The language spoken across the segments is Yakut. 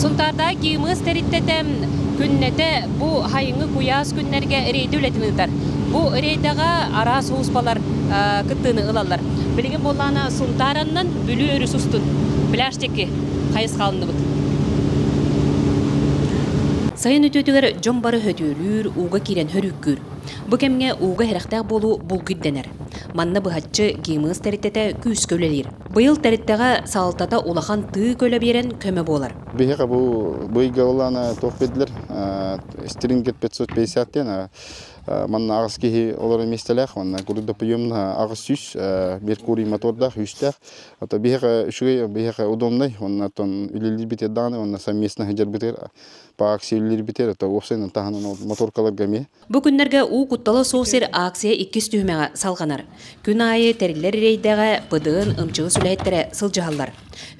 Сунтаардааҕы ГИМС тэрилтэтэ күннэтэ бу сайыҥҥы куйаас күннэргэ рейдэ үлэтин ыытар. Бу рейдэҕэ араас сулууспалар кыттыыны ылаллар. Билигин буоллаҕына Сунтаар аннын Бүлүү өрүс устун пляж диэки хайысхаланныбыт. Сайын үтүөтүгэр дьон бары хөтүөлүүр, ууга киирэн хөрүүккүүр. Бу кэмҥэ ууга сэрэхтээх буолуу булгуйданар. Манна быһаччы ГИМС тэрилтэтэ күүскэ үлэлиир. Быйыл тэрилтэҕэ салалтата улахан тыы көлө биэрэн көмө буолар. Биһиэхэ бу бу ыйга ыллаана туох биэрдилэр Стрингет 550 диэн манна аҕыс киһи олорор миэстэлээх уонна грудоприемна 800 Меркурий мотордаах үүстээх ото биһиэхэ үчүгэй биһиэхэ удобнай уонна оттон үлэлиирбитигэр даҕаны уонна совместно сылдьарбытыгар по акции үлэлиирбитигэр это уопсайынан таһынан моторкаларга эмиэ Бу күннэргэ уу куттала суох сир акция иккис түһүмэҕэ салҕанар. Күн аайы тэриллэр рейдэҕэ ПДН ымчыгыс үлэһиттэрэ сылдьыһаллар.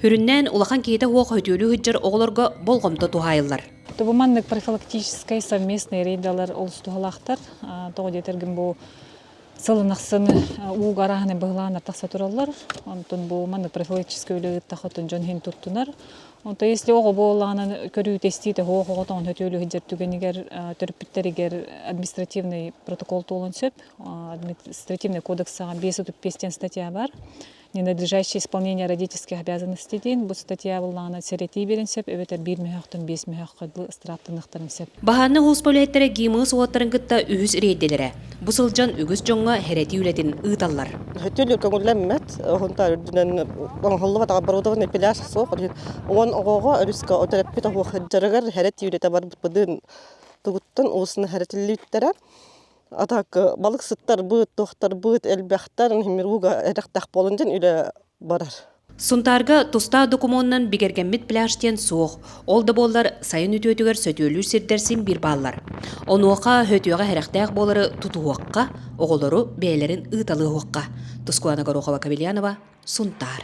Сүрүннээн улахан киһитэ суох хөтүөлүү сылдьар оҕолорго болҕомто туһаайыллар. Бу маннык профилактическай совместный рейдалар олус туһалаахтар. Тоҕо диэтэргин бу сылын ахсын ууга арааһынай быһылааннар тахса тураллар. Онтон бу маннык профилактическай үлэ ыыттах отун дьон иһин туттунар. Онто если оҕо буоллаҕына көрүүтэ-истиитэ суох оҕо тоҕон хөтүөлүү сылдьар түгэнигэр төрөппүттэригэр административный протокол туолуон сөп. Административный кодексаҕа 535 диэн статья бар. Ненадлежащее исполнение родительских обязанностей диэн бу статья буоллаҕына сэрэтии биэрэн сөп эбэтэр биир мөһөөхтөн биэс мөһөөххө дылы ыстырааптаныахтарын сөп. Баһааннай улууспа үлэһиттэрэ ГИМС уолаттарын кытта үһүс рейдэлэрэ. Бу сылдьан үгүс дьоҥҥо хэрэтии үлэтин ыыталлар. Хөтүөл көҥүллэммэт, Сунтаар үрдүнэн оҥоһуллубатах оборудованный пляж суох. Уон оҕоҕо өрүскэ төрөппүт оһуохайдарыгар хэрэ тиирэтэ барбыппытын тугуттан уусна хэрэтиллибиттэрэ. А так балыксыттарбыт, туохтарбыт элбэхтэр, мирууга эрэхтэх буолан дьэн үлэ барар. Сунтаарга тустаах докумуонунан бигэргэммит пляж диэн суох. Ол да буоллар, сайын үтүөтүгэр сөтүөлүүр сирдэр син биир бааллар. Онуоха хөтүөҕэ сэрэхтээх буолары тутуһуохха, оҕолору бэйэлэрин ыыталыаһуохха. Тускулана Горохова-Кобельянова, Сунтаар.